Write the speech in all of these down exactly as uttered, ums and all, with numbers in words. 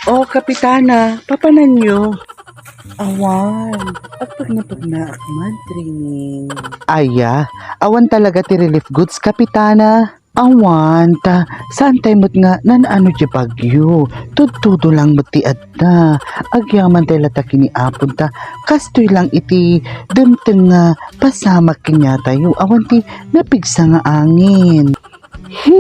O, Kapitana, papananyo? Awan, agpagna-pagnaak man, Trining. Aya, awan talaga ti relief goods, Kapitana. Awan, ta, saan tay met nga nan-ano ti bagyo? Tudtudo lang met ti adda. Agyaman tay latta ken ni Apon ta, kastoy lang iti dimteng nga pasamak kaniatayo. Awan ti napigsa nga angin. He,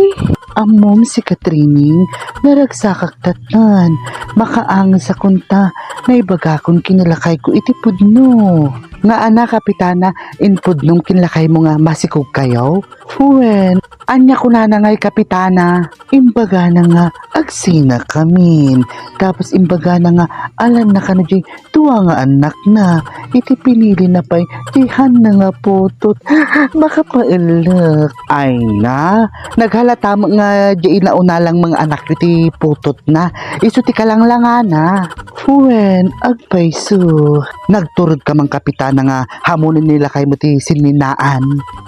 ammom, sika, Trining, naragsakak tattan. Makaangesakon ta, naibagakon ken ni lakayko iti pudno. Nga ana, Kapitana, impudnom ken lakaymo nga masikogkayo? Wen, ania kunana ngay, Kapitana? Imbagana nga agsinakamin. Tapos imbagana nga alanna kano diay dua nga annakna. Iti pinilina pay ti hanna nga putot. Makapaellek. Ay na, naghalata met nga diay nauna lang mga anak iti putotna. Isu ti kalanglangana. Wen, agpayso. Nagturod ka man, Kapitana, nga hamonen ni lakaymo ti sinninaan.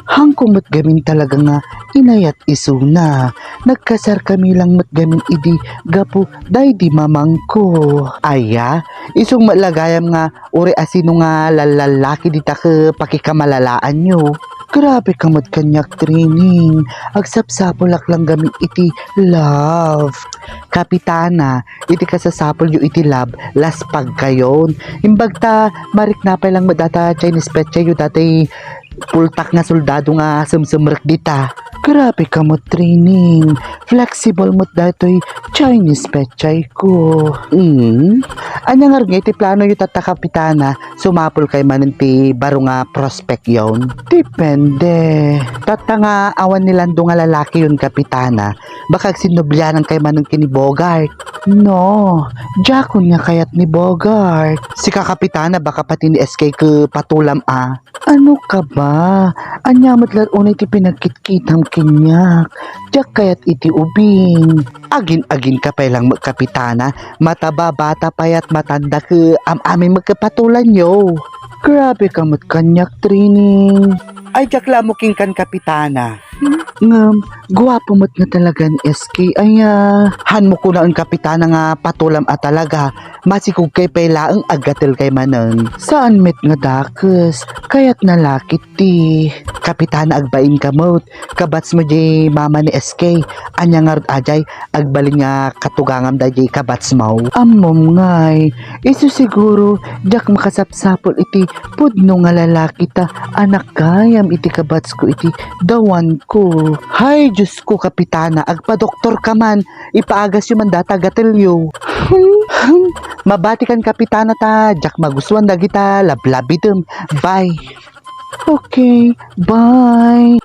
Hangko met gamin talaga nga inayat isuna. Nagkasar kami lang met gamin idi gapu daydi mamangko. Aya, isung met la gayam nga uray a sino nga lallallaki dita ket pakikamalalaan yo. Grabe ka met kaniak, Trining. Agsapsapulak lang gamin iti love. Kapitana, iti kasasapulyo iti love, laspag kayon. Imbag ta marikna pay lang met data Chinese petsa yo, datoy pultak nga soldado nga semsemrek dita. Grabe ka met, Trining. Flexible met datoy Chinese petsay ko. Mm. Ania ngarud nga iti plano yo tatta, Kapitana? Sumapul kay manen ti baro nga prospect yon? Depende. Tatta nga awan ni Lando nga lalaki yon, Kapitana. Baka agsinnublianan kay manen ken ni Bogart. No, diakon nga kayat ni Bogart. Sika, Kapitana, baka pati ni S K ket patulam a. Ano ka ba? Ania met la unay ti pinagkitkitam kaniak? Diak kayat iti ubing. Agin-agin ka pay lang met, Kapitana. Mataba, bata, payat, matanda, ket am-amin met ket patulanyo. Grabe ka met kaniak, Trining. Ay, diak la ammo kenkan, Kapitana. Ngem, guapo met nga talaga ni S K. Aya, hanmo kunaen, Kapitana, nga patulam a talaga. Masikogkay pay laeng, aggatel kay manen. Saan met nga dakes, kayatna la ketdi. Kapitana, agbain ka met. Kabatsmo diay mama ni S K. Ania ngarud a diay agbalin nga katugangam daydiay kabatsmo? Ammom ngay, isu siguro diak makasapsapul iti pudno nga lalaki ta anak gayam iti kabatsko iti dawanko. Hay, Diosko, Kapitana, agpadoktor ka man, ipaagasyo man data gatelyo. Mabatikan, Kapitana, ta diak magustuan dagita lablabidem. Bye. Okay, bye.